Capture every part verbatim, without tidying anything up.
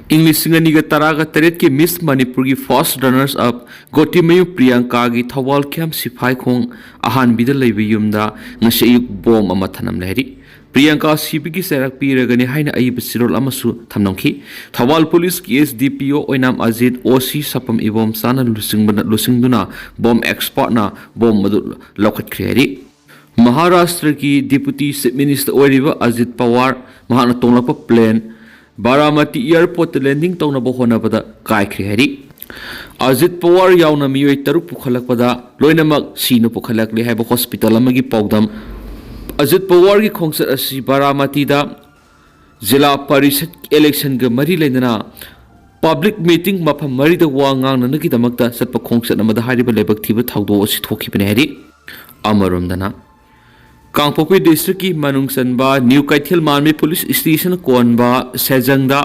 ꯏꯪ ꯂꯤꯁꯤꯡ ꯑꯅꯤꯒ ꯇꯔꯥꯒ ꯇꯔꯦꯠꯀꯤ Miss ꯃꯅꯤꯄꯨꯔꯒꯤ first runners up ꯒꯣꯇꯤꯃꯌꯨꯝ ꯄ꯭ꯔꯤꯌꯥꯡꯀꯥꯒꯤ ꯊꯧꯕꯥꯜ ꯈꯦꯝ ꯁꯤꯐꯥꯏꯈꯣꯡ ꯑꯍꯥꯟꯕꯤꯗ ꯂꯩꯕ ꯌꯨꯝꯗ ꯉꯁꯤ ꯑꯌꯨꯛ ꯕꯣꯝ ꯑꯃ ꯊꯅꯝꯂꯦ ꯍꯥꯏꯔꯤ꯫ ꯄ꯭ꯔꯤꯌꯥꯡꯀꯥ ꯁꯤꯕꯒꯤ ꯆꯩꯔꯥꯛ ꯄꯤꯔꯒꯅꯤ ꯍꯥꯏꯅ ꯑꯏꯕ ꯆꯦꯔꯣꯜ ꯑꯃꯁꯨ ꯊꯝꯂꯝꯈꯤ꯫ ꯊꯧꯕꯥꯜ ꯄꯨꯂꯤꯁꯀꯤ S D P O ꯑꯣꯏꯅꯥꯝ ꯑꯖꯤꯠ, O C ꯁꯄꯝ ꯏꯕꯣꯝꯆꯥꯅ ꯂꯨꯆꯤꯡꯕꯅ, ꯂꯨꯆꯤꯡꯗꯨꯅ ꯕꯣꯝ expertꯅ ꯕꯣꯝ ꯑꯗꯨ ꯂꯧꯈꯠꯈ꯭ꯔꯦ ꯍꯥꯏꯔꯤ꯫ ꯃꯍꯥꯔꯥꯁꯇ꯭ꯔꯒꯤ Deputy Chief Minister ꯑꯣꯏꯔꯤꯕ ꯑꯖꯤꯠ ꯄꯋꯥꯔ ꯃꯍꯥꯛꯅ ꯇꯣꯡꯂꯛꯄ plane ꯕꯥꯔꯥꯃꯇꯤ airportꯇ landing ꯇꯧꯅꯕ ꯍꯣꯠꯅꯕꯗ ꯀꯥꯏꯈ꯭ꯔꯦ ꯍꯥꯏꯔꯤ꯫ ꯑꯖꯤꯠ ꯄꯋꯥꯔ ꯌꯥꯎꯅ ꯃꯤꯑꯣꯏ ꯇꯔꯨꯛ ꯄꯨꯈꯠꯂꯛꯄꯗ ꯂꯣꯏꯅꯃꯛ ꯁꯤꯅ ꯄꯨꯈꯠꯂꯛꯂꯦ ꯍꯥꯏꯕ hospital ꯑꯃꯒꯤ ꯄꯥꯎꯗꯝ꯫ ꯑꯖꯤꯠ ꯄꯋꯥꯔꯒꯤ ꯈꯣꯡꯆꯠ ꯑꯁꯤ ꯕꯥꯔꯥꯃꯇꯤꯗ ꯖꯤꯂꯥ ꯄꯔꯤꯁꯠ electionꯒ ꯃꯔꯤ ꯂꯩꯅꯅ public meeting ꯃꯐꯝ ꯃꯔꯤꯗ ꯋꯥ ꯉꯥꯡꯅꯅꯕꯒꯤꯗꯃꯛꯇ ꯆꯠꯄ ꯈꯣꯡꯆꯠ ꯑꯃꯗ ꯍꯥꯏꯔꯤꯕ ꯂꯥꯏꯕꯛ ꯊꯤꯕ ꯊꯧꯗꯣꯛ ꯑꯁꯤ ꯊꯣꯛꯈꯤꯕꯅꯤ ꯍꯥꯏꯔꯤ꯫ ꯑꯃꯔꯣꯝꯗꯅ, ꯀꯥꯡꯄꯣꯛꯄꯤ districtꯀꯤ ꯃꯅꯨꯡ ꯆꯟꯕ New ꯀꯩꯊꯦꯜ ꯃꯥꯟꯕꯤ police station ꯀꯣꯟꯕ ꯁꯦꯖꯪꯗ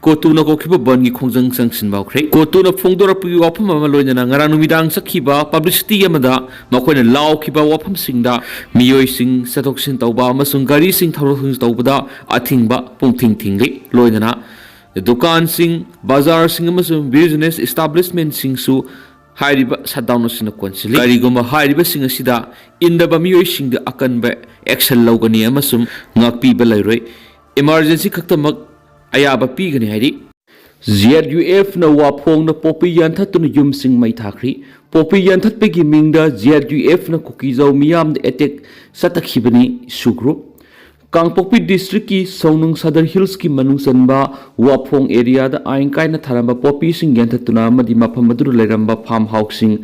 ꯀꯣꯇꯨꯅ ꯀꯧꯈꯤꯕ ꯕꯟꯒꯤ ꯈꯣꯡꯖꯪ ꯆꯪꯁꯤꯟꯕ ꯍꯧꯈ꯭ꯔꯦ꯫ ꯀꯣꯇꯨꯅ ꯐꯣꯡꯗꯣꯔꯛꯄꯒꯤ ꯋꯥꯐꯝ ꯑꯃ ꯂꯣꯏꯅꯅ ꯉꯔꯥꯡ ꯅꯨꯃꯤꯗꯥꯡ ꯆꯠꯈꯤꯕ publicity ꯑꯃꯗ ꯃꯈꯣꯏꯅ ꯂꯥꯎꯈꯤꯕ ꯋꯥꯐꯝꯁꯤꯡꯗ ꯃꯤꯑꯣꯏꯁꯤꯡ ꯆꯠꯊꯣꯛ ꯆꯠꯁꯤꯟ ꯇꯧꯕ ꯑꯃꯁꯨꯡ ꯒꯥꯔꯤꯁꯤꯡ ꯊꯧꯗꯣꯛ ꯊꯧꯖꯤꯟ ꯇꯧꯕꯗ ꯑꯊꯤꯡꯕ ꯄꯨꯡꯊꯤꯡ ꯊꯤꯡꯂꯤ꯫ ꯂꯣꯏꯅꯅ ꯗꯨꯀꯥꯟꯁꯤꯡ, ꯕꯖꯥꯔꯁꯤꯡ ꯑꯃꯁꯨꯡ business establishmentꯁꯤꯡꯁꯨ ꯍꯥꯏꯔꯤꯕ shutdown ꯑꯁꯤꯅ ꯀꯣꯟꯁꯤꯜꯂꯤ꯫ ꯀꯔꯤꯒꯨꯝꯕ ꯍꯥꯏꯔꯤꯕꯁꯤꯡ ꯑꯁꯤꯗ ꯏꯟꯗꯕ ꯃꯤꯑꯣꯏꯁꯤꯡꯗ ꯑꯀꯟꯕ action ꯂꯧꯒꯅꯤ ꯑꯃꯁꯨꯡ ꯉꯥꯛꯄꯤꯕ ꯂꯩꯔꯣꯏ꯫ Emergency ꯈꯛꯇꯃꯛ ꯑꯌꯥꯕ ꯄꯤꯒꯅꯤ ꯍꯥꯏꯔꯤ꯫ Z U Fꯅ ꯋꯥꯐꯣꯡꯗ ꯄꯣꯄꯤ ꯌꯥꯟꯊꯠꯇꯨꯅ ꯌꯨꯝꯁꯤꯡ ꯃꯩ ꯊꯥꯈ꯭ꯔꯤ꯫ ꯄꯣꯄꯤ ꯌꯥꯟꯊꯠꯄꯒꯤ ꯃꯤꯡꯗ Z U Fꯅ ꯀꯨꯀꯤꯖꯥꯎ ꯃꯤꯌꯥꯝꯗ attack ꯆꯠꯊꯈꯤꯕꯅꯤ ꯁꯨꯒ꯭ꯔꯨꯞ꯫ ꯀꯥꯡꯄꯣꯛꯄꯤ districtꯀꯤ ꯁꯣꯡꯅꯨꯡ ꯁꯗꯔ hillsꯀꯤ ꯃꯅꯨꯡ ꯆꯟꯕ ꯋꯥꯐꯣꯡ areaꯗ ꯑꯥꯏꯟ ꯀꯥꯏꯅ ꯊꯥꯔꯝꯕ ꯄꯣꯄꯤꯁꯤꯡ ꯌꯥꯟꯊꯠꯇꯨꯅ ꯑꯃꯗꯤ ꯃꯐꯝ ꯑꯗꯨꯗ ꯂꯩꯔꯝꯕ farm houseꯁꯤꯡ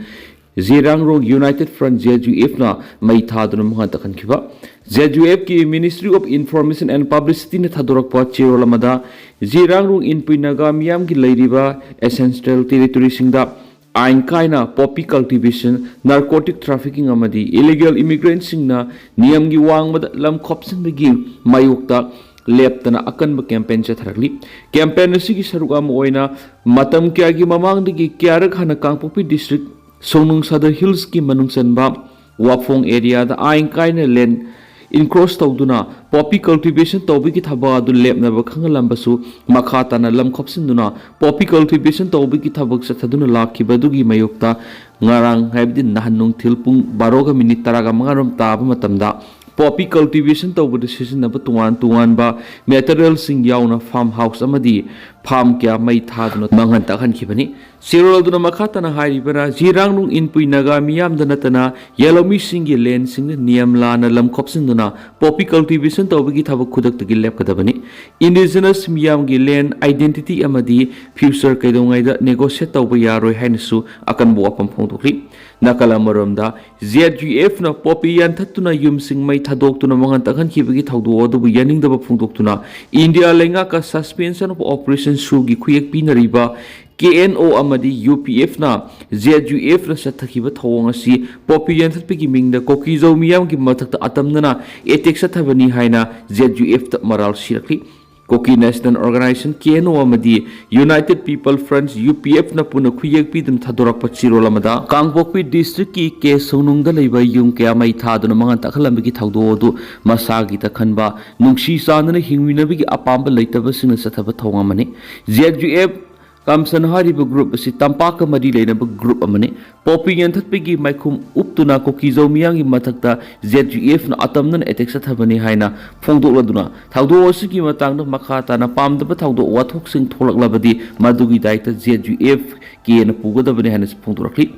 ꯖꯤꯔꯥꯡꯔꯣꯡ United Front, Z U Fꯅ ꯃꯩ ꯊꯥꯗꯨꯅ ꯃꯉꯥ ꯇꯛꯍꯟꯈꯤꯕ꯫ Z U Fꯀꯤ Ministry of Information and Publicityꯅ ꯊꯥꯗꯣꯔꯛꯄ ꯆꯦꯔꯣꯜ ꯑꯃꯗ, ꯖꯤꯔꯥꯡꯔꯣꯡ ꯏꯟꯄꯨꯏ ꯅꯥꯒꯥ ꯃꯤꯌꯥꯝꯒꯤ ꯂꯩꯔꯤꯕ Ancestral Territoryꯁꯤꯡꯗ ꯑꯥꯏꯟ ꯀꯥꯏꯅ poppy cultivation, narcotic trafficking ꯑꯃꯗꯤ illegal immigrantꯁꯤꯡꯅ ꯅꯤꯌꯝꯒꯤ ꯋꯥꯡꯃꯗ ꯂꯝ ꯈꯣꯞꯆꯤꯟꯕꯒꯤ ꯃꯥꯌꯣꯛꯇ ꯂꯦꯞꯇꯅ ꯑꯀꯟꯕ campaign ꯆꯠꯊꯔꯛꯂꯤ꯫ Campaign ꯑꯁꯤꯒꯤ ꯁꯔꯨꯛ ꯑꯃ ꯑꯣꯏꯅ ꯃꯇꯝ ꯀꯌꯥꯒꯤ ꯃꯃꯥꯡꯗꯒꯤ ꯀꯌꯥꯔꯛ ꯍꯥꯟꯅ ꯀꯥꯡꯄꯣꯛꯄꯤ district ꯁꯣꯡꯅꯨꯡ ꯁꯗꯔ hillsꯀꯤ ꯃꯅꯨꯡ ꯆꯟꯕ ꯋꯥꯐꯣꯡ areaꯗ ꯑꯥꯏꯟ ꯀꯥꯏꯅ land encroach ꯇꯧꯗꯨꯅ poppy cultivation ꯇꯧꯕꯒꯤ ꯊꯕꯛ ꯑꯗꯨ ꯂꯦꯞꯅꯕ ꯈꯪꯍꯜꯂꯝꯕꯁꯨ ꯃꯈꯥ ꯇꯥꯅ ꯂꯝ ꯈꯣꯞꯆꯤꯟꯗꯨꯅ poppy cultivation ꯇꯧꯕꯒꯤ ꯊꯕꯛ ꯆꯠꯊꯗꯨꯅ ꯂꯥꯛꯈꯤꯕ ꯑꯗꯨꯒꯤ ꯃꯥꯌꯣꯛꯇ ꯉꯔꯥꯡ, ꯍꯥꯏꯕꯗꯤ ꯅꯍꯥꯟ ꯅꯨꯡꯊꯤꯜ ꯄꯨꯡ ꯕꯥꯔꯣꯒ ꯃꯤꯅꯤꯠ ꯇꯔꯥꯒ ꯃꯉꯥꯔꯣꯝ ꯇꯥꯕ ꯃꯇꯝꯗ poppy cultivation ꯇꯧꯕꯗ ꯁꯤꯖꯤꯟꯅꯕ ꯇꯣꯉꯥꯟ ꯇꯣꯉꯥꯟꯕ materialꯁꯤꯡ ꯌꯥꯎꯅ farm house ꯑꯃꯗꯤ farm ꯀꯌꯥ ꯃꯩ ꯊꯥꯗꯨꯅ ꯃꯥꯡꯍꯟ ꯇꯥꯛꯍꯟꯈꯤꯕꯅꯤ꯫ ꯆꯦꯔꯣꯜ ꯑꯗꯨꯅ ꯃꯈꯥ ꯇꯥꯅ ꯍꯥꯏꯔꯤꯕꯅ, ꯖꯤꯔꯥꯡꯅꯨꯡ ꯏꯟꯄꯨꯏ ꯅꯥꯒꯥ ꯃꯤꯌꯥꯝꯗ ꯅꯠꯇꯅ ꯌꯦꯂꯧꯃꯤꯁꯤꯡꯒꯤ landꯁꯤꯡꯗ ꯅꯤꯌꯝ ꯂꯥꯟꯅ ꯂꯝ ꯈꯣꯞꯆꯤꯟꯗꯨꯅ poppy cultivation ꯇꯧꯕꯒꯤ ꯊꯕꯛ ꯈꯨꯗꯛꯇꯒꯤ ꯂꯦꯞꯀꯗꯕꯅꯤ꯫ Indigenous ꯃꯤꯌꯥꯝꯒꯤ land identity ꯑꯃꯗꯤ future ꯀꯩꯗꯧꯉꯩꯗ negotiate ꯇꯧꯕ ꯌꯥꯔꯣꯏ ꯍꯥꯏꯅꯁꯨ ꯑꯀꯟꯕ ꯋꯥꯐꯝ ꯐꯣꯡꯗꯣꯛꯂꯤ꯫ ꯅꯥꯀꯜ ꯑꯃꯔꯣꯝꯗ, ZUFꯅ poppy ꯌꯥꯟꯊꯠꯇꯨꯅ ꯌꯨꯝꯁꯤꯡ ꯃꯩ ꯊꯥꯗꯣꯛꯇꯨꯅ ꯃꯥꯡꯍꯟ ꯇꯥꯛꯍꯟꯈꯤꯕꯒꯤ ꯊꯧꯗꯣꯛ ꯑꯗꯨꯕꯨ ꯌꯥꯅꯤꯡꯗꯕ ꯐꯣꯡꯗꯣꯛꯇꯨꯅ ꯏꯟꯗꯤꯌꯥ ꯂꯩꯉꯥꯛꯀ suspension of operation ꯁꯨꯒꯤ ꯈꯨꯌꯦꯛ ꯄꯤꯅꯔꯤꯕ KNO ꯑꯃꯗꯤ UPFꯅ ZUFꯅ ꯆꯠꯊꯈꯤꯕ ꯊꯧꯑꯣꯡ ꯑꯁꯤ poppy ꯌꯥꯟꯊꯠꯄꯒꯤ ꯃꯤꯡꯗ ꯀꯨꯀꯤꯖꯧ ꯃꯤꯌꯥꯝꯒꯤ ꯃꯊꯛꯇ ꯑꯇꯝꯅꯅ attack ꯆꯠꯊꯕꯅꯤ ꯍꯥꯏꯅ ZUFꯇ ꯃꯔꯥꯜ ꯁꯤꯔꯛꯂꯤ꯫ Kuki National Organisation, KNO, ꯑꯃꯗꯤ United People Front, UPFꯅ ꯄꯨꯟꯅ ꯈꯨꯌꯦꯛ ꯄꯤꯗꯨꯅ ꯊꯥꯗꯣꯔꯛꯄ ꯆꯦꯔꯣꯜ ꯑꯃꯗ, ꯀꯥꯡꯄꯣꯛꯄꯤ districtꯀꯤ ꯀꯦ ꯁꯣꯡꯅꯨꯡꯗ ꯂꯩꯕ ꯌꯨꯝ ꯀꯌꯥ ꯃꯩ ꯊꯥꯗꯨꯅ ꯃꯥꯡꯍꯟ ꯇꯥꯛꯍꯜꯂꯝꯕꯒꯤ ꯊꯧꯗꯣꯛ ꯑꯗꯨ ꯃꯁꯥꯒꯤ ꯇꯛꯈꯟꯕ, ꯅꯨꯡꯁꯤ ꯆꯥꯟꯅꯅ ꯍꯤꯡꯃꯤꯟꯅꯕꯒꯤ ꯑꯄꯥꯝꯕ ꯂꯩꯇꯕꯁꯤꯡꯅ ꯆꯠꯊꯕ ꯊꯧꯑꯣꯡ ꯑꯃꯅꯤ꯫ ZUF ꯀꯝꯁꯟ ꯍꯥꯏꯔꯤꯕ group ꯑꯁꯤ ꯇꯝꯄꯥꯛꯀ ꯃꯔꯤ ꯂꯩꯅꯕ group ꯑꯃꯅꯤ꯫ Poppy ꯌꯥꯟꯊꯠꯄꯒꯤ ꯃꯥꯏꯈꯨꯝ ꯎꯞꯇꯨꯅ ꯀꯨꯀꯤꯖꯧ ꯃꯤꯌꯥꯝꯒꯤ ꯃꯊꯛꯇ ZUFꯅ ꯑꯇꯝꯅꯅ attack ꯆꯠꯊꯕꯅꯤ ꯍꯥꯏꯅ ꯐꯣꯡꯗꯣꯛꯂꯗꯨꯅ, ꯊꯧꯗꯣꯛ ꯑꯁꯤꯒꯤ ꯃꯇꯥꯡꯗ ꯃꯈꯥ ꯇꯥꯅ ꯄꯥꯝꯗꯕ ꯊꯧꯗꯣꯛ ꯋꯥꯊꯣꯛꯁꯤꯡ ꯊꯣꯛꯂꯛꯂꯕꯗꯤ ꯃꯗꯨꯒꯤ ꯗꯥꯏꯇ ZUFꯀꯤꯅ ꯄꯨꯒꯗꯕꯅꯤ ꯍꯥꯏꯅꯁꯨ ꯐꯣꯡꯗꯣꯔꯛꯂꯤ꯫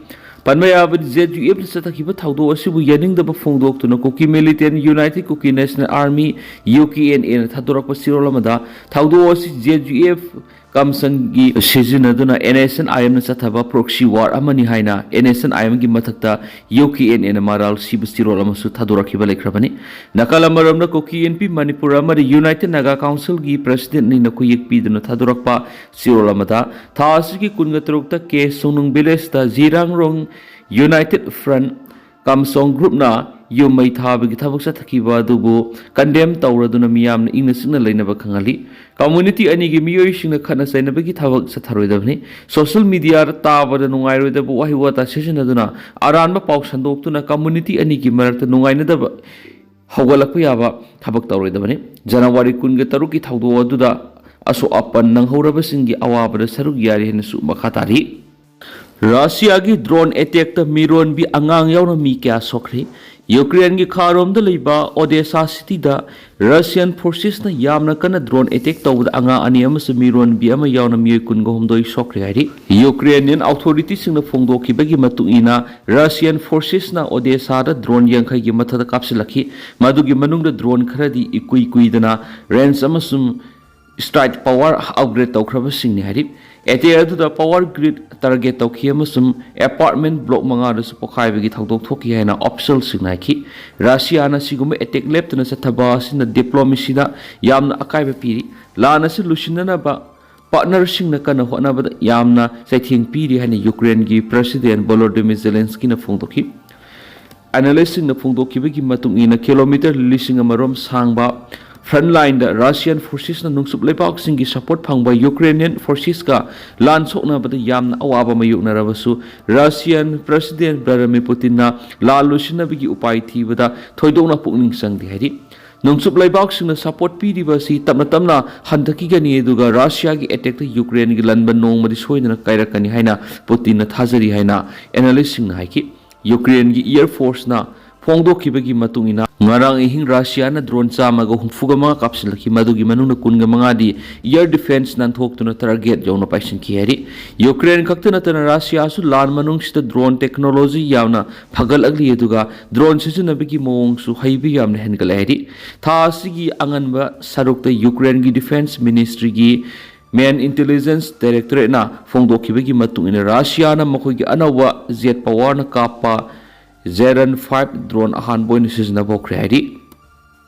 ꯄꯟꯕ ꯌꯥꯕꯗꯤ, ZUFꯅ ꯆꯠꯊꯈꯤꯕ ꯊꯧꯗꯣꯛ ꯑꯁꯤꯕꯨ ꯌꯥꯅꯤꯡꯗꯕ ꯐꯣꯡꯗꯣꯛꯇꯨꯅ Kuki Militant United Kuki National Army, UKNAꯅ ꯊꯥꯗꯣꯔꯛꯄ ꯆꯦꯔꯣꯜ ꯑꯃꯗ, ꯊꯧꯗꯣꯛ ꯑꯁꯤ ZUF ꯀꯝꯁꯟꯒꯤ ꯁꯤꯖꯤꯟꯅꯗꯨꯅ NSCN-IMꯅ ꯆꯠꯊꯕ proxy war ꯑꯃꯅꯤ ꯍꯥꯏꯅ NSCN-IMꯒꯤ ꯃꯊꯛꯇ UKNAꯅ ꯃꯔꯥꯜ ꯁꯤꯕ ꯆꯦꯔꯣꯜ ꯑꯃꯁꯨ ꯊꯥꯗꯣꯔꯛꯈꯤꯕ ꯂꯩꯈ꯭ꯔꯕꯅꯤ꯫ ꯅꯥꯀꯜ ꯑꯃꯔꯣꯝꯗ, ꯀꯨꯀꯤ ꯏꯟꯄꯤ ꯃꯅꯤꯄꯨꯔ ꯑꯃꯗꯤ United Naga Councilꯒꯤ presidentꯅ ꯈꯨꯌꯦꯛ ꯄꯤꯗꯨꯅ ꯊꯥꯗꯣꯔꯛꯄ ꯆꯦꯔꯣꯜ ꯑꯃꯗ, ꯊꯥ ꯑꯁꯤꯒꯤ ꯀꯨꯟꯒ ꯇꯔꯨꯛꯇ ꯀꯦ ꯁꯣꯡꯅꯨꯡ villageꯇ ꯖꯤꯔꯥꯡꯔꯣꯡ United Front ꯀꯝꯁꯣꯡ groupꯅ ꯌꯨꯝ ꯃꯩ ꯊꯥꯕꯒꯤ ꯊꯕꯛ ꯆꯠꯊꯈꯤꯕ ꯑꯗꯨꯕꯨ condemn ꯇꯧꯔꯗꯨꯅ ꯃꯤꯌꯥꯝꯅ ꯏꯪꯅ ꯆꯤꯛꯅ ꯂꯩꯅꯕ ꯈꯪꯍꯜꯂꯤ꯫ Community ꯑꯅꯤꯒꯤ ꯃꯤꯑꯣꯏꯁꯤꯡꯅ ꯈꯠꯅ ꯆꯩꯅꯕꯒꯤ ꯊꯕꯛ ꯆꯠꯊꯔꯣꯏꯗꯕꯅꯤ꯫ Social mediaꯗ ꯇꯥꯕꯗ ꯅꯨꯡꯉꯥꯏꯔꯣꯏꯗꯕ ꯋꯥꯍꯩ ꯋꯥꯇꯥ ꯁꯤꯖꯤꯟꯅꯗꯨꯅ ꯑꯔꯥꯟꯕ ꯄꯥꯎ ꯁꯟꯗꯣꯛꯇꯨꯅ community ꯑꯅꯤꯒꯤ ꯃꯔꯛꯇ ꯅꯨꯡꯉꯥꯏꯅꯗꯕ ꯍꯧꯒꯠꯂꯛꯄ ꯌꯥꯕ ꯊꯕꯛ ꯇꯧꯔꯣꯏꯗꯕꯅꯤ꯫ ꯖꯅꯋꯥꯔꯤ ꯀꯨꯟꯒ ꯇꯔꯨꯛꯀꯤ ꯊꯧꯗꯣꯛ ꯑꯗꯨꯗ ꯑꯁꯣꯛ ꯑꯄꯟ ꯅꯪꯍꯧꯔꯕꯁꯤꯡꯒꯤ ꯑꯋꯥꯕꯗ ꯁꯔꯨꯛ ꯌꯥꯔꯤ ꯍꯥꯏꯅꯁꯨ ꯃꯈꯥ ꯇꯥꯔꯤ꯫ ꯔꯁꯤꯌꯥꯒꯤ ꯗ꯭ꯔꯣꯟ ꯑꯦꯇꯦꯛꯇ ꯃꯤꯔꯣꯟꯕꯤ ꯑꯉꯥꯡ ꯌꯥꯎꯅ ꯃꯤ ꯀꯌꯥ ꯁꯣꯛꯈ꯭ꯔꯦ? ꯌꯨꯀ꯭ꯔꯦꯟꯒꯤ ꯈꯥꯔꯣꯝꯗ ꯂꯩꯕ ꯑꯣꯗꯦꯁꯥ ꯁꯤꯇꯤꯗ ꯔꯁꯤꯌꯥꯟ ꯐꯣꯔꯁꯦꯁꯅ ꯌꯥꯝꯅ ꯀꯟꯅ ꯗ꯭ꯔꯣꯟ ꯑꯦꯇꯦꯛ ꯇꯧꯕꯗ ꯑꯉꯥꯡ ꯑꯅꯤ ꯑꯃꯁꯨꯡ ꯃꯤꯔꯣꯟꯕꯤ ꯑꯃ ꯌꯥꯎꯅ ꯃꯤꯑꯣꯏ ꯀꯨꯟꯒ ꯍꯨꯝꯗꯣꯏ ꯁꯣꯛꯈ꯭ꯔꯦ ꯍꯥꯏꯔꯤ꯫ ꯌꯨꯀ꯭ꯔꯦꯅꯤꯌꯟ ꯑꯣꯊꯣꯔꯤꯇꯤꯁꯤꯡꯅ ꯐꯣꯡꯗꯣꯛꯈꯤꯕꯒꯤ ꯃꯇꯨꯡ ꯏꯟꯅ, ꯔꯁꯤꯌꯥꯟ ꯐꯣꯔꯁꯦꯁꯅ ꯑꯣꯗꯦꯁꯥꯗ ꯗ꯭ꯔꯣꯟ ꯌꯥꯡꯈꯩꯒꯤ ꯃꯊꯛꯇ ꯀꯥꯞꯁꯤꯜꯂꯛꯈꯤ꯫ ꯃꯗꯨꯒꯤ ꯃꯅꯨꯡꯗ ꯗ꯭ꯔꯣꯟ ꯈꯔꯗꯤ ꯏꯀꯨꯏ ꯀꯨꯏꯗꯅ ꯔꯦꯟꯖ ꯑꯃꯁꯨꯡ ꯁ꯭ꯇ꯭ꯔꯥꯏꯛ ꯄꯥꯋꯔ ꯑꯞꯒ꯭ꯔꯦꯗ ꯇꯧꯈ꯭ꯔꯕꯁꯤꯡꯅꯤ ꯍꯥꯏꯔꯤ꯫ ꯑꯦꯇꯦꯛ ꯑꯗꯨꯗ ꯄꯥꯋꯔ ꯒ꯭ꯔꯤꯗ ꯇꯥꯔꯒꯦꯠ ꯇꯧꯈꯤ ꯑꯃꯁꯨꯡ ꯑꯦꯄꯥꯔꯠꯃꯦꯟ ꯕ꯭ꯂꯣꯛ ꯃꯉꯥꯗꯁꯨ ꯄꯣꯈꯥꯏꯕꯒꯤ ꯊꯧꯗꯣꯛ ꯊꯣꯛꯈꯤ ꯍꯥꯏꯅ ꯑꯣꯐꯤꯁꯤꯌꯦꯜꯁꯤꯡꯅ ꯍꯥꯏꯈꯤ꯫ ꯔꯁꯤꯌꯥꯅ ꯁꯤꯒꯨꯝꯕ ꯑꯦꯇꯦꯛ ꯂꯦꯞꯇꯅ ꯆꯠꯊꯕ ꯑꯁꯤꯅ ꯗꯤꯄ꯭ꯂꯣꯃꯦꯁꯤꯗ ꯌꯥꯝꯅ ꯑꯀꯥꯏꯕ ꯄꯤꯔꯤ꯫ ꯂꯥꯟ ꯑꯁꯤ ꯂꯣꯏꯁꯤꯟꯅꯅꯕ ꯄꯥꯔꯠꯅꯔꯁꯤꯡꯅ ꯀꯟꯅ ꯍꯣꯠꯅꯕꯗ ꯌꯥꯝꯅ ꯆꯩꯊꯦꯡ ꯄꯤꯔꯤ ꯍꯥꯏꯅ ꯌꯨꯀ꯭ꯔꯦꯟꯒꯤ ꯄ꯭ꯔꯦꯁꯤꯗꯦꯟ ꯚꯣꯂꯣꯗꯤꯃꯤꯔ ꯖꯦꯂꯦꯟꯁꯀꯤꯅ ꯐꯣꯡꯗꯣꯛꯈꯤ꯫ ꯑꯦꯅꯥꯂꯤꯁꯁꯤꯡꯅ ꯐꯣꯡꯗꯣꯛꯈꯤꯕꯒꯤ ꯃꯇꯨꯡ ꯏꯟꯅ, ꯀꯤꯂꯣꯃꯤꯇꯔ ꯂꯤꯁꯤꯡ ꯑꯃꯔꯣꯝ ꯁꯥꯡꯕ ꯐ꯭ꯔꯟꯠ ꯂꯥꯏꯟꯗ ꯔꯁꯤꯌꯥꯟ ꯐꯣꯔꯁꯦꯁꯅ ꯅꯨꯡꯆꯨꯞ ꯂꯩꯕꯥꯛꯁꯤꯡꯒꯤ ꯁꯄꯣꯔꯠ ꯐꯪꯕ ꯌꯨꯀ꯭ꯔꯦꯅꯤꯌꯟ ꯐꯣꯔꯁꯦꯁꯀ ꯂꯥꯟ ꯁꯣꯛꯅꯕꯗ ꯌꯥꯝꯅ ꯑꯋꯥꯕ ꯃꯥꯌꯣꯛꯅꯔꯕꯁꯨ, ꯔꯁꯤꯌꯥꯟ ꯄ꯭ꯔꯦꯁꯤꯗꯦꯟ ꯚ꯭ꯂꯥꯗꯤꯃꯤꯔ ꯄꯨꯇꯤꯟꯅ ꯂꯥꯟ ꯂꯣꯏꯁꯤꯟꯅꯕꯒꯤ ꯎꯄꯥꯏ ꯊꯤꯕꯗ ꯊꯣꯏꯗꯣꯛꯅ ꯄꯨꯛꯅꯤꯡ ꯆꯪꯗꯦ ꯍꯥꯏꯔꯤ꯫ ꯅꯣꯡꯆꯨꯞ ꯂꯩꯕꯥꯛꯁꯤꯡꯅ ꯁꯄꯣꯔꯠ ꯄꯤꯔꯤꯕ ꯑꯁꯤ ꯇꯞꯅ ꯇꯞꯅ ꯍꯟꯊꯈꯤꯒꯅꯤ, ꯑꯗꯨꯒ ꯔꯁꯤꯌꯥꯒꯤ ꯑꯦꯇꯦꯛꯇ ꯌꯨꯀ꯭ꯔꯦꯟꯒꯤ ꯂꯟꯕ ꯅꯣꯡꯃꯗꯤ ꯁꯣꯏꯗꯅ ꯀꯥꯏꯔꯛꯀꯅꯤ ꯍꯥꯏꯅ ꯄꯨꯇꯤꯟꯅ ꯊꯥꯖꯔꯤ ꯍꯥꯏꯅ ꯑꯦꯅꯥꯂꯤꯁꯁꯤꯡꯅ ꯍꯥꯏꯈꯤ꯫ ꯌꯨꯀ꯭ꯔꯦꯟꯒꯤ ꯑꯦꯌꯔ ꯐꯣꯔꯁꯅ ꯐꯣꯡꯗꯣꯛꯈꯤꯕꯒꯤ ꯃꯇꯨꯡ ꯏꯟꯅ, ꯉꯔꯥꯡ ꯑꯍꯤꯡ ꯔꯁꯤꯌꯥꯅ ꯗ꯭ꯔꯣꯟ ꯆꯥꯝꯃꯒ ꯍꯨꯝꯐꯨꯒ ꯃꯉꯥ ꯀꯥꯞꯁꯤꯜꯂꯛꯈꯤ, ꯃꯗꯨꯒꯤ ꯃꯅꯨꯡꯗ ꯀꯨꯟꯒ ꯃꯉꯥꯗꯤ ꯑꯦꯌꯔ ꯗꯤꯐꯦꯟꯁ ꯅꯥꯟꯊꯣꯛꯇꯨꯅ ꯇꯥꯔꯒꯦꯠ ꯌꯧꯅ ꯄꯥꯏꯁꯤꯟꯈꯤ ꯍꯥꯏꯔꯤ꯫ ꯌꯨꯀ꯭ꯔꯦꯟ ꯈꯛꯇ ꯅꯠꯇꯅ ꯔꯁꯤꯌꯥꯁꯨ ꯂꯥꯟ ꯃꯅꯨꯡꯁꯤꯗ ꯗ꯭ꯔꯣꯟ ꯇꯦꯛꯅꯣꯂꯣꯖꯤ ꯌꯥꯝꯅ ꯐꯒꯠꯂꯛꯂꯤ, ꯑꯗꯨꯒ ꯗ꯭ꯔꯣꯟ ꯁꯤꯖꯤꯟꯅꯕꯒꯤ ꯃꯑꯣꯡꯁꯨ ꯍꯩꯕ ꯌꯥꯝꯅ ꯍꯦꯟꯒꯠꯂꯦ ꯍꯥꯏꯔꯤ꯫ ꯊꯥ ꯑꯁꯤꯒꯤ ꯑꯉꯟꯕ ꯁꯔꯨꯛꯇ ꯌꯨꯀ꯭ꯔꯦꯟꯒꯤ ꯗꯤꯐꯦꯟꯁ ꯃꯤꯅꯤꯁꯇ꯭ꯔꯤꯒꯤ ꯃꯦꯟ ꯏꯟꯇꯦꯂꯤꯖꯦꯟꯁ ꯗꯥꯏꯔꯦꯛꯇꯣꯔꯦꯠꯅ ꯐꯣꯡꯗꯣꯛꯈꯤꯕꯒꯤ ꯃꯇꯨꯡ ꯏꯟꯅ, ꯔꯁꯤꯌꯥꯅ ꯃꯈꯣꯏꯒꯤ ꯑꯅꯧꯕ ꯖꯦꯠ ꯄꯥꯋꯔꯅ ꯀꯥꯞꯄ ꯖꯦꯔꯟ ꯐꯥꯏꯚ ꯗ꯭ꯔꯣꯟ ꯑꯍꯥꯟꯕ ꯑꯣꯏꯅ ꯁꯤꯖꯤꯟꯅꯕ ꯍꯧꯈ꯭ꯔꯦ ꯍꯥꯏꯔꯤ꯫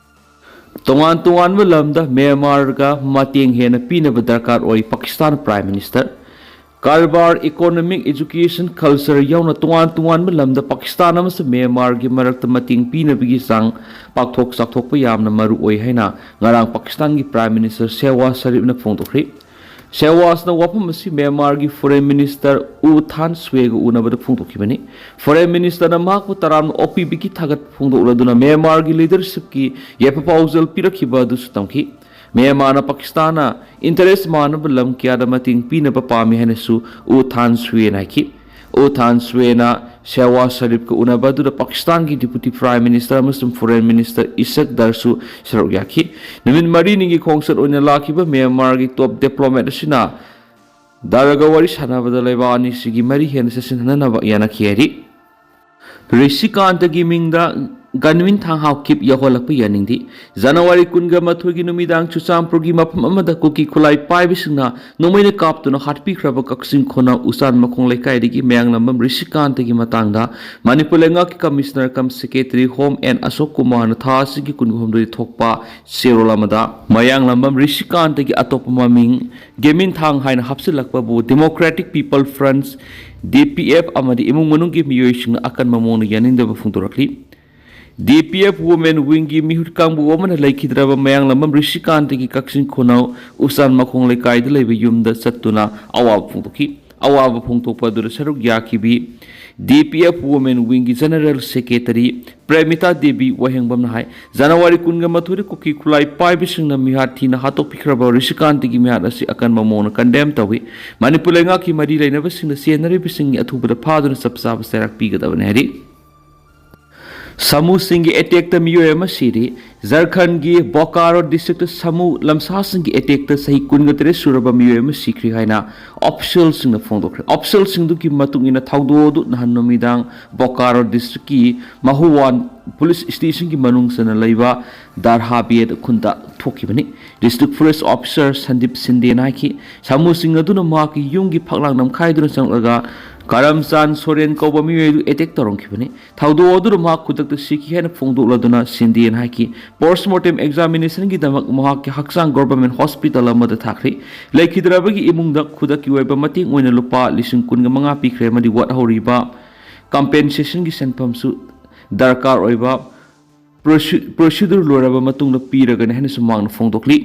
ꯇꯣꯉꯥꯟ ꯇꯣꯉꯥꯟꯕ ꯂꯝꯗ ꯃ꯭ꯌꯥꯟꯃꯥꯔꯒ ꯃꯇꯦꯡ ꯍꯦꯟꯅ ꯄꯤꯅꯕ ꯗꯔꯀꯥꯔ ꯑꯣꯏ, ꯄꯥꯀꯤꯁꯇꯥꯟ ꯄ꯭ꯔꯥꯏꯝ ꯃꯤꯅꯤꯁꯇꯔ꯫ ꯀꯔꯕꯥꯔ, ꯏꯀꯣꯅꯣꯃꯤꯛ, ꯑꯦꯖꯨꯀꯦꯁꯟ, ꯀꯜꯆꯔ ꯌꯥꯎꯅ ꯇꯣꯉꯥꯟ ꯇꯣꯉꯥꯟꯕ ꯂꯝꯗ ꯄꯥꯀꯤꯁꯇꯥꯟ ꯑꯃꯁꯨꯡ ꯃ꯭ꯌꯥꯟꯃꯥꯔꯒꯤ ꯃꯔꯛꯇ ꯃꯇꯦꯡ ꯄꯤꯅꯕꯒꯤ ꯆꯥꯡ ꯄꯥꯛꯊꯣꯛ ꯆꯥꯎꯊꯣꯛꯄ ꯌꯥꯝꯅ ꯃꯔꯨ ꯑꯣꯏ ꯍꯥꯏꯅ ꯉꯔꯥꯡ ꯄꯥꯀꯤꯁꯇꯥꯟꯒꯤ ꯄ꯭ꯔꯥꯏꯝ ꯃꯤꯅꯤꯁꯇꯔ ꯁꯦꯍꯕꯥꯖ ꯁꯔꯤꯐꯅ ꯐꯣꯡꯗꯣꯛꯈ꯭ꯔꯦ꯫ ꯁꯦꯋꯥꯁꯅ ꯋꯥꯐꯝ ꯑꯁꯤ ꯃ꯭ꯌꯥꯟꯃꯥꯔꯒꯤ Foreign Minister U Than Shwe ꯒ ꯎꯅꯕꯗ ꯐꯣꯡꯗꯣꯛꯈꯤꯕꯅꯤ꯫ Foreign Minister ꯅ ꯃꯍꯥꯛꯄꯨ ꯇꯔꯥꯝꯅ ꯑꯣꯛꯄꯤꯕꯒꯤ ꯊꯥꯒꯠꯄ ꯐꯣꯡꯗꯣꯛꯂꯗꯨꯅ ꯃ꯭ꯌꯥꯟꯃꯥꯔꯒꯤ leadership ꯀꯤ ꯌꯥꯏꯐ ꯄꯥꯎꯖꯦꯜ ꯄꯤꯔꯛꯈꯤꯕ ꯑꯗꯨꯁꯨ ꯇꯝꯈꯤ꯫ ꯃ꯭ꯌꯥꯟꯃꯥꯔꯅ ꯄꯥꯀꯤꯁꯇꯥꯟꯅ interest ꯃꯥꯟꯅꯕ ꯂꯝ ꯀꯌꯥꯗ ꯃꯇꯦꯡ ꯄꯤꯅꯕ ꯄꯥꯝꯃꯤ ꯍꯥꯏꯅꯁꯨ U Than Shwe ꯅ ꯍꯥꯏꯈꯤ꯫ U Than Shwe ꯅ ꯁꯦꯋꯥ ꯁꯔꯤꯐꯀ ꯎꯅꯕ ꯑꯗꯨꯗ ꯄꯥꯀꯤꯁꯇꯥꯟꯒꯤ Deputy Prime Minister ꯑꯃꯁꯨꯡ Foreign Minister ꯏꯁꯛ ꯗꯔꯁꯨ ꯁꯔꯨꯛ ꯌꯥꯈꯤ꯫ ꯅꯨꯃꯤꯠ ꯃꯔꯤꯅꯤꯒꯤ ꯈꯣꯡꯆꯠ ꯑꯣꯏꯅ ꯂꯥꯛꯈꯤꯕ ꯃ꯭ꯌꯥꯟꯃꯥꯔꯒꯤ top diplomat ꯑꯁꯤꯅ ꯗꯔꯒ ꯋꯥꯔꯤ ꯁꯥꯟꯅꯕꯗ ꯂꯩꯕꯥꯛ ꯑꯅꯤꯁꯤꯒꯤ ꯃꯔꯤ ꯍꯦꯟꯅ ꯆꯦꯠꯁꯤꯟꯍꯟꯅꯕ ꯌꯥꯅꯈꯤ ꯍꯥꯏꯔꯤ꯫ ꯔꯤꯁꯤꯀꯥꯟꯇꯒꯤ ꯃꯤꯡꯗ ꯒꯟꯃꯤꯟ ꯊꯥꯡ ꯍꯥꯎꯈꯤꯞ ꯌꯧꯍꯜꯂꯛꯄ ꯌꯥꯅꯤꯡꯗꯦ꯫ ꯖꯅꯋꯥꯔꯤ ꯀꯨꯟꯒ ꯃꯥꯊꯣꯏꯒꯤ ꯅꯨꯃꯤꯗꯥꯡ ꯆꯨꯔꯆꯥꯟꯄꯨꯔꯒꯤ ꯃꯐꯝ ꯑꯃꯗ ꯀꯨꯀꯤ ꯈꯨꯠꯂꯥꯏ ꯄꯥꯏꯕꯁꯤꯡꯅ ꯅꯣꯡꯃꯩꯅ ꯀꯥꯞꯇꯨꯅ ꯍꯥꯠꯄꯤꯈ꯭ꯔꯕ ꯀꯛꯆꯤꯡ ꯈꯨꯅꯧ ꯎꯆꯥꯟ ꯃꯈꯣꯡ ꯂꯩꯀꯥꯏꯗꯒꯤ ꯃꯌꯥꯡꯂꯝꯕꯝ ꯔꯤꯁꯤꯀꯥꯟꯇꯒꯤ ꯃꯇꯥꯡꯗ ꯃꯅꯤꯄꯨꯔ ꯂꯩꯉꯥꯛꯀꯤ Commissioner cum Secretary Home N ꯑꯁꯣꯛ ꯀꯨꯃꯥꯔꯅ ꯊꯥ ꯑꯁꯤꯒꯤ ꯀꯨꯟꯍꯨꯝꯗꯣꯏ ꯊꯣꯛꯄ ꯆꯦꯔꯣꯜ ꯑꯃꯗ ꯃꯌꯥꯡꯂꯝꯕꯝ ꯔꯤꯁꯤꯀꯥꯟꯇꯒꯤ ꯑꯇꯣꯞꯄ ꯃꯃꯤꯡ ꯒꯦꯃꯤꯟ ꯊꯥꯡ ꯍꯥꯏꯅ ꯍꯥꯞꯆꯤꯜꯂꯛꯄꯕꯨ Democratic People Front, D P F ꯑꯃꯗꯤ ꯏꯃꯨꯡ ꯃꯅꯨꯡꯒꯤ ꯃꯤꯑꯣꯏꯁꯤꯡꯅ ꯑꯀꯟꯕ ꯃꯑꯣꯡꯗ ꯌꯥꯅꯤꯡꯗꯕ ꯐꯣꯡꯗꯣꯔꯛꯂꯤ꯫ D P F Women Wing ꯒꯤ ꯃꯤꯍꯨꯠ ꯀꯥꯡꯕꯨ ꯑꯃꯅ ꯂꯩꯈꯤꯗ꯭ꯔꯕ ꯃꯌꯥꯡꯂꯝꯕꯝ ꯔꯤꯁꯤꯀꯥꯟꯇꯒꯤ ꯀꯛꯆꯤꯡ ꯈꯨꯅꯧ ꯎꯆꯥꯟ ꯃꯈꯣꯡ ꯂꯩꯀꯥꯏꯗ ꯂꯩꯕ ꯌꯨꯝꯗ ꯆꯠꯇꯨꯅ ꯑꯋꯥꯕ ꯐꯣꯡꯗꯣꯛꯈꯤ꯫ ꯑꯋꯥꯕ ꯐꯣꯡꯗꯣꯛꯄ ꯑꯗꯨꯗ ꯁꯔꯨꯛ ꯌꯥꯈꯤꯕꯤ D P F Women Wing ꯒꯤ General Secretary ꯄ꯭ꯔꯦꯃꯤꯇꯥ ꯗꯦꯕꯤ ꯋꯥꯍꯦꯡꯕꯝꯅ ꯍꯥꯏ, ꯖꯅꯋꯥꯔꯤ ꯀꯨꯟꯒ ꯃꯥꯊꯣꯏꯗ ꯀꯨꯀꯤ ꯈꯨꯠꯂꯥꯏ ꯄꯥꯏꯕꯁꯤꯡꯅ ꯃꯤꯍꯥꯠ ꯊꯤꯅ ꯍꯥꯠꯇꯣꯛꯄꯤꯈ꯭ꯔꯕ ꯔꯤꯁꯤꯀꯥꯟꯇꯒꯤ ꯃꯤꯍꯥꯠ ꯑꯁꯤ ꯑꯀꯟꯕ ꯃꯑꯣꯡꯗ condemn ꯇꯧꯏ꯫ ꯃꯅꯤꯄꯨꯔ ꯂꯩꯉꯥꯛꯀꯤ ꯃꯔꯤ ꯂꯩꯅꯕꯁꯤꯡꯅ ꯆꯦꯟꯅꯔꯤꯕꯁꯤꯡꯒꯤ ꯑꯊꯨꯕꯗ ꯐꯥꯗꯨꯅ ꯆꯞ ꯆꯥꯕ ꯆꯩꯔꯥꯛ ꯄꯤꯒꯗꯕꯅꯤ ꯍꯥꯏꯔꯤ꯫ ꯁꯥꯃꯨꯁꯤꯡꯒꯤ attack ꯇ ꯃꯤꯑꯣꯏ ꯑꯃ ꯁꯤꯔꯤ꯫ ꯖꯔꯈꯟꯒꯤ ꯕꯣꯀꯥꯔꯣ district ꯇ ꯁꯥꯃꯨ ꯂꯝꯁꯥꯁꯤꯡꯒꯤ attack ꯇ ꯆꯍꯤ ꯀꯨꯟꯒ ꯇꯔꯦꯠ ꯁꯨꯔꯕ ꯃꯤꯑꯣꯏ ꯑꯃ ꯁꯤꯈ꯭ꯔꯦ ꯍꯥꯏꯅ official ꯁꯤꯡꯅ ꯐꯣꯡꯗꯣꯛꯈ꯭ꯔꯦ꯫ Official ꯁꯤꯡꯗꯨꯒꯤ ꯃꯇꯨꯡ ꯏꯟꯅ ꯊꯧꯗꯣꯛ ꯑꯗꯨ ꯅꯍꯥꯟ ꯅꯨꯃꯤꯗꯥꯡ ꯕꯣꯀꯥꯔꯣ district ꯀꯤ ꯃꯍꯨꯋꯥꯟ police station ꯒꯤ ꯃꯅꯨꯡ ꯆꯟꯅ ꯂꯩꯕ ꯗꯥꯔꯍꯥꯕꯦꯗ ꯈꯨꯟꯗ ꯊꯣꯛꯈꯤꯕꯅꯤ꯫ District Forest Officer ꯁꯟꯗꯤꯞ ꯁꯤꯟꯗꯦꯅ ꯍꯥꯏꯈꯤ, ꯁꯥꯃꯨꯁꯤꯡ ꯑꯗꯨꯅ ꯃꯍꯥꯛꯀꯤ ꯌꯨꯝꯒꯤ ꯐꯛꯂꯥꯡ ꯅꯝꯈꯥꯏꯗꯨꯅ ꯆꯪꯂꯛꯂꯒ ꯀꯔꯝꯆꯥꯟ ꯁꯣꯔꯦꯟ ꯀꯧꯕ ꯃꯤꯑꯣꯏ ꯑꯗꯨ attack ꯇꯧꯔꯝꯈꯤꯕꯅꯤ꯫ ꯊꯧꯗꯣꯛ ꯑꯗꯨꯗ ꯃꯍꯥꯛ ꯈꯨꯗꯛꯇ ꯁꯤꯈꯤ ꯍꯥꯏꯅ ꯐꯣꯡꯗꯣꯛꯂꯗꯨꯅ ꯁꯤꯟꯗꯦꯅ ꯍꯥꯏꯈꯤ꯫ Post mortem examination ꯒꯤꯗꯃꯛ ꯃꯍꯥꯛꯀꯤ ꯍꯛꯆꯥꯡ government hospital ꯑꯃꯗ ꯊꯥꯈ꯭ꯔꯦ꯫ ꯂꯩꯈꯤꯗ꯭ꯔꯕꯒꯤ ꯏꯃꯨꯡꯗ ꯈꯨꯗꯛꯀꯤ ꯑꯣꯏꯕ ꯃꯇꯦꯡ ꯑꯣꯏꯅ ꯂꯨꯄꯥ ꯂꯤꯁꯤꯡ ꯀꯨꯟꯒ ꯃꯉꯥ ꯄꯤꯈ꯭ꯔꯦ ꯑꯃꯗꯤ ꯋꯥꯠꯍꯧꯔꯤꯕ compensation ꯒꯤ ꯁꯦꯟꯐꯝꯁꯨ ꯗꯔꯀꯥꯔ ꯑꯣꯏꯕ proce-, procedure ꯂꯣꯏꯔꯕ ꯃꯇꯨꯡꯗ ꯄꯤꯔꯒꯅꯤ ꯍꯥꯏꯅꯁꯨ ꯃꯍꯥꯛꯅ ꯐꯣꯡꯗꯣꯛꯂꯤ꯫